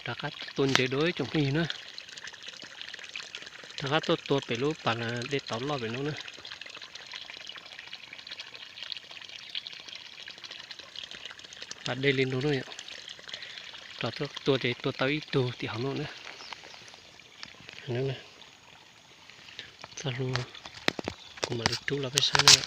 Rov qab tua ntses dua ib tsoom phooj ywg na. Rov qab tuaj tua pem lub pas dej tauv loj pem no na. Pas dej li no na yom. Rov tua ces tua tau ib tug tim hauv no na. Txog hnub kuv mam li rub los peb saib na.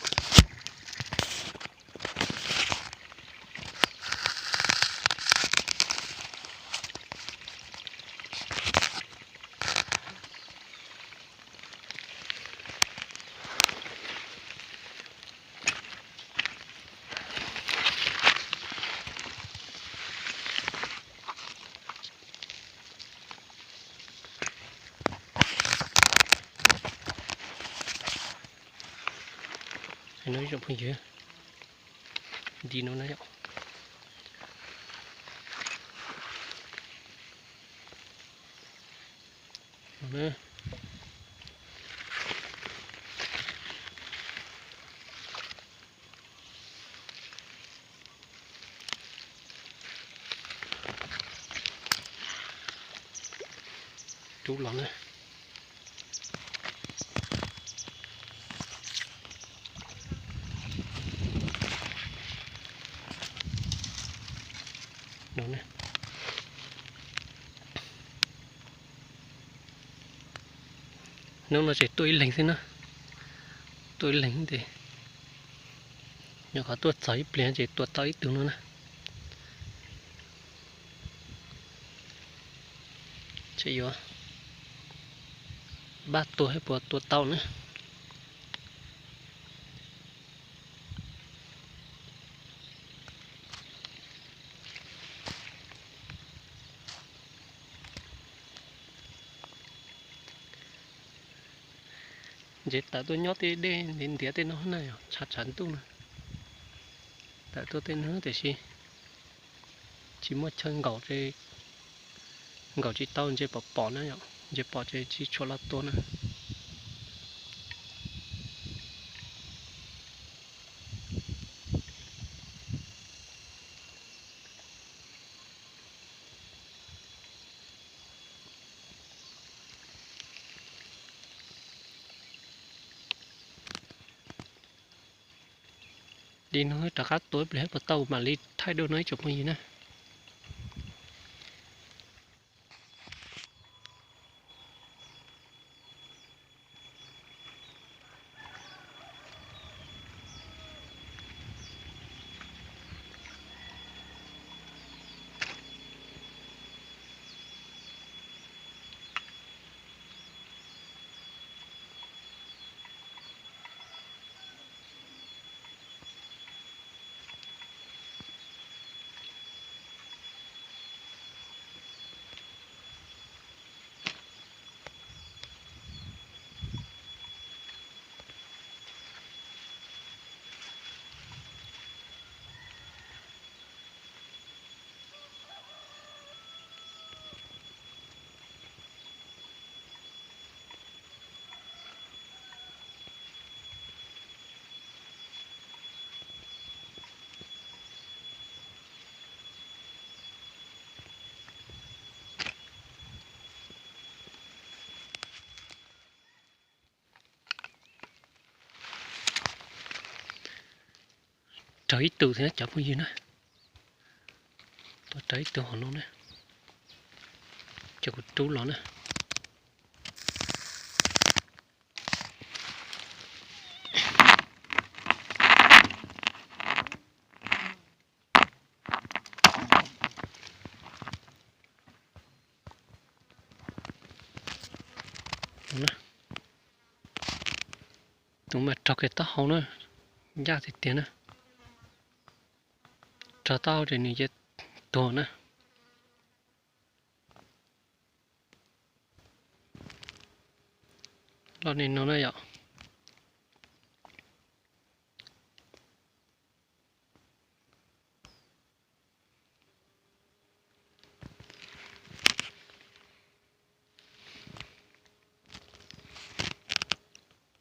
No ib tsoom phooj ywg, nti no na yom. Rub los na. Hnub no ces tuaj ib leeg xwb na, tuaj ib leeg tes nyuam qhuav tuaj txog ib pliag ces tua tau ib tug no na. Tseem yuav npaj tua thiab puas tua tau na. Ntses tawm tuaj nyob tej dej ntiav ntiav tej no na yom, tshav tshav ntuj na. Tawm tuaj tej no tiam sis tsis muaj chaw nkaum, nkaum tsis tau ntses pom pom na yom, ntses pom ces tsis tshua los tua na. Li no rov qab tua ib pliag puas tau mam li thaij dua no ib tsoom phooj ywg na. Raug ib tug thiab cov phooj ywg na. Tua raug ib tug hauv no na. Ces kuv rub los na. Tus mas raug kiag taub hau na, ncaj tiag tiag na. Raug taub hau ces nws yuav tuag na. Loj li no na yom.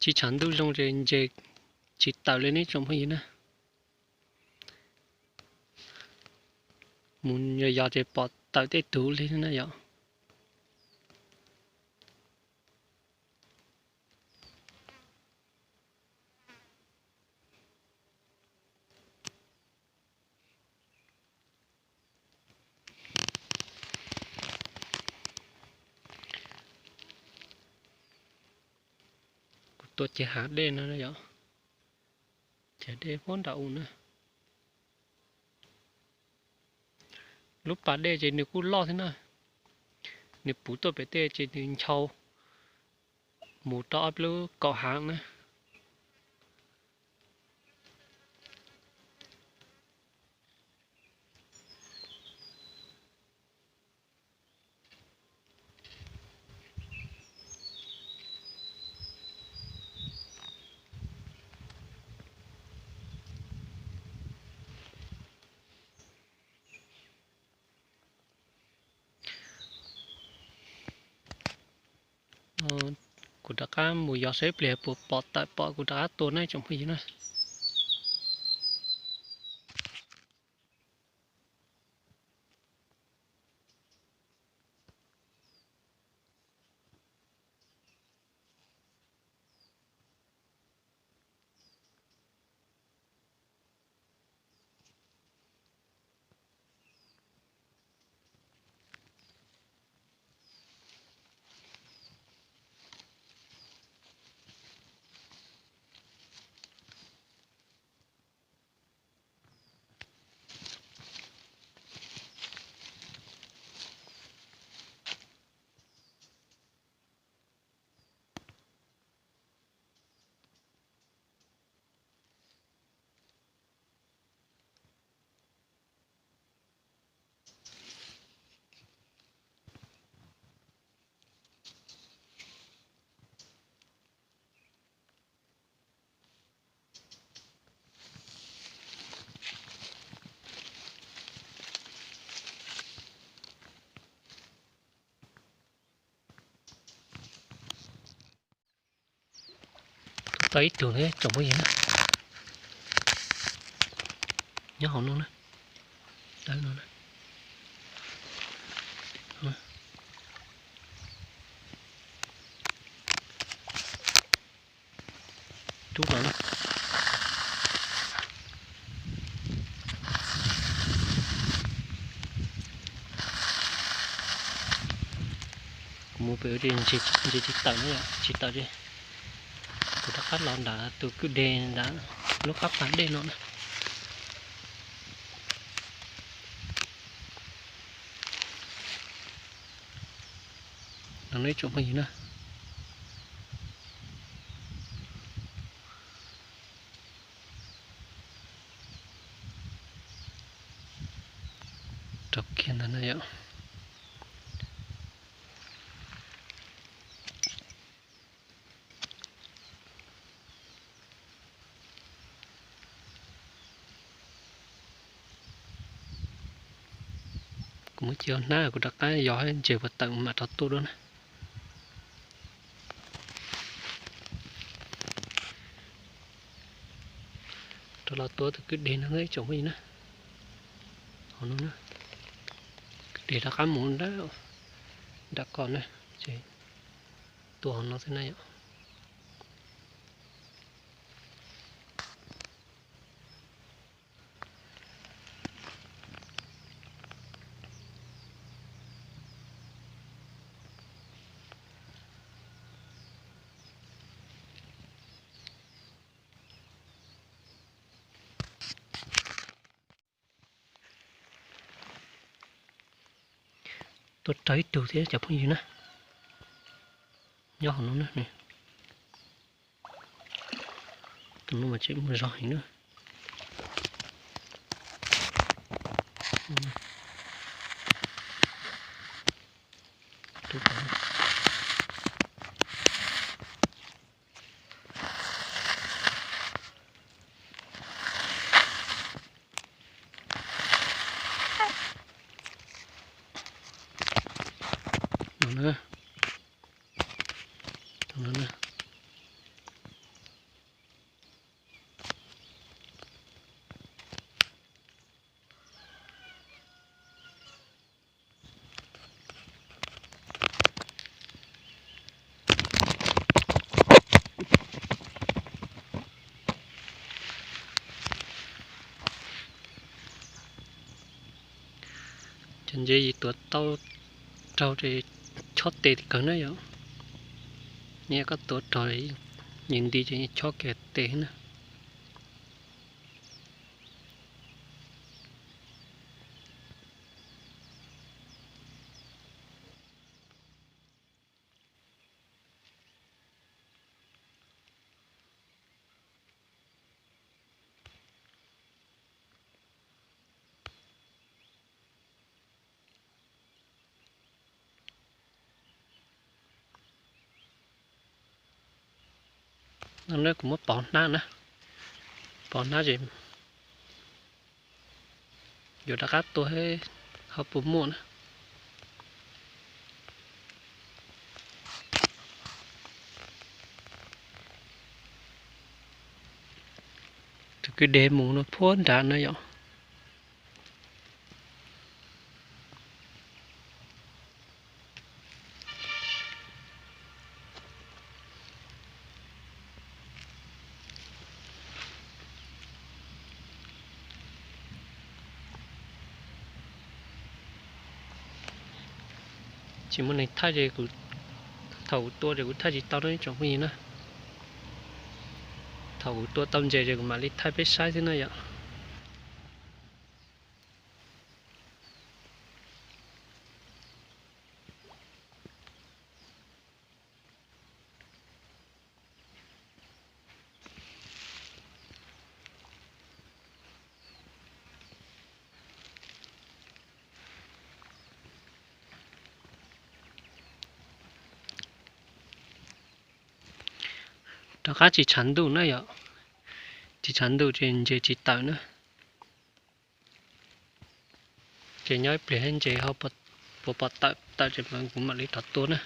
Tsis tshav ntuj zoo ces ntses tsis tawm li ne tsoom phooj ywg na. Mus yos yos ces pom tawm tej tug li na yom. Kuv tuaj cev hav dej no yom, cev dej puag nram u na. Lub pas dej ces nws kuj loj thiab na, nws puv tuaj pem tej ces nws nchau mus rau ob lub kaum hav na. Kuv rov qab mus yos saib pliag puas pom tawm pom kuv rov qab tua na tsoom phooj ywg na. Tau ib tug thiab tsoom phooj ywg na. Nyob hauv no na. Dawb no na. Rub los na. Kuv mus pem ntses tsis tawm na, tsis tawm li. Kuv rov qab los nram tus kwj deg nram lub qab pas dej no na. No na tsoom phooj ywg na. Rau kiag ntawd na yom. Kuv muab cia hnab, kuv rov qab yos ntses puas tawm mam rov tua dua na. Rov los tua tus kwj deg no ib tsoom phooj ywg na. Hauv no na, kwj deg rov qab mus nram, nram ko na, ces tua hauv no xwb na yom. Tuaj raug ib tug thiab cov phooj ywg na. Nyob hauv no na. Tus no mas tseem muaj zog heev na. No na. Cov ntses yus tuav tau raug ces chob tes kawg na yom. Yog koj tuav raug, yus nti ces chob kiag tes na. No ne kuv muab pauv hnab na, pauv hnab ces yuav rov qab tua ho puas muaj na. Tus kwj deg mus no puag nrad na yom. Tsis muaj neeg thaij ces thaum kuv tua ces kuv thaij tsis tau no ib tsoom phooj ywg na. Thaum kuv tua tau ntses ces kuv mam li thaij peb saib xwb na yom. Rov qab tsis tshav ntuj na yom, tsis tshav ntuj ces ntses tsis tawm na. Ces nyob ib pliag ntses ho puas pom tawm, tawm ces kuv mam li rov tua na.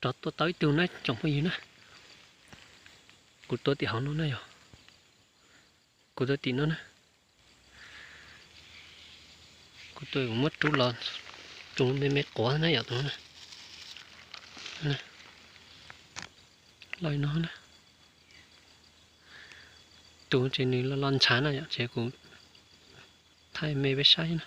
Rov tua tau ib tug na tsoom phooj ywg na. Kuv tua tim hauv no na yog, kuv tua tim no na. Kuv tua kuv muab rub los, tus me me quav na yom, tus no na. Los no na. Tus ces nws los los ntshav na yom, ces kuv thaij me peb saib na.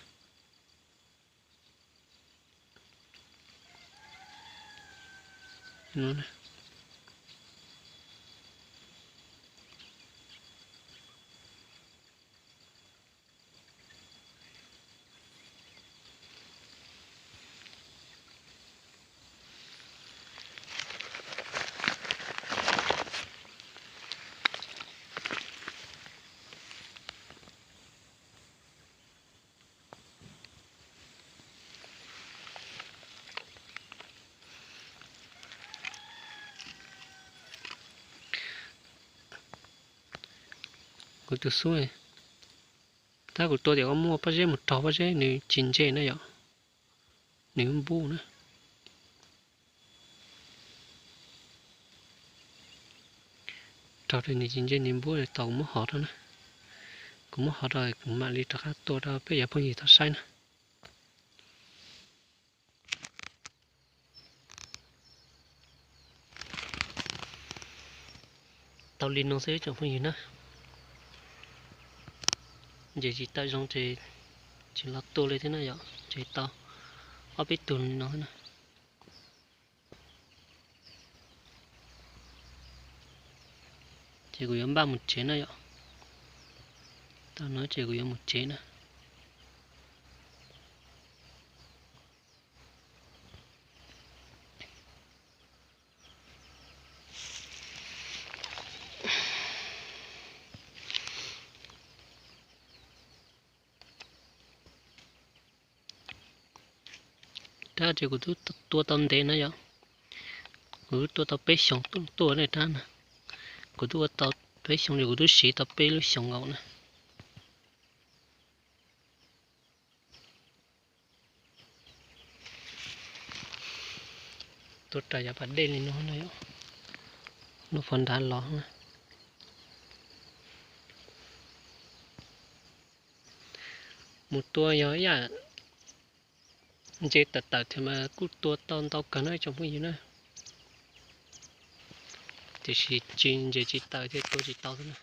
Kuv tus xub, tab kuv tua tias koj muaj pob zeb mus raug pob zeb nws tsis ntse na yom, nws npub na. Raug nws tsis ntse nws npub tau kuv muab hov rau na. Kuv muab hov rau kuv mam li rov qab tua rau peb cov phooj ywg tau saib na. Tau li no xwb tsoom phooj ywg na. Ces tsis tawm zoo ces tsis los tua li thiab na yom, ces tau ob peb tug li no na. Ces kuv yuav npaj mus tsev na yom. Tau no ces kuv yuav mus tsev na. Rab ces kuv twb tua tau ntev na yom. Kuv twb tua tau peb xyoos tuaj ne rab na. Kuv twb ua tau peb xyoos ces kuv twb siv tau peb lub xyoos nkaus na. Tua raws yav pas dej li no na, lub fov nrad los na. Mus tua yog ib yam ntses tawm tawm thiab mas kuj tua tau ntau kawg no ib tsoom phooj ywg na. Tiam sis tsis ntses tsis tawm thiaj tua tsis tau xwb na.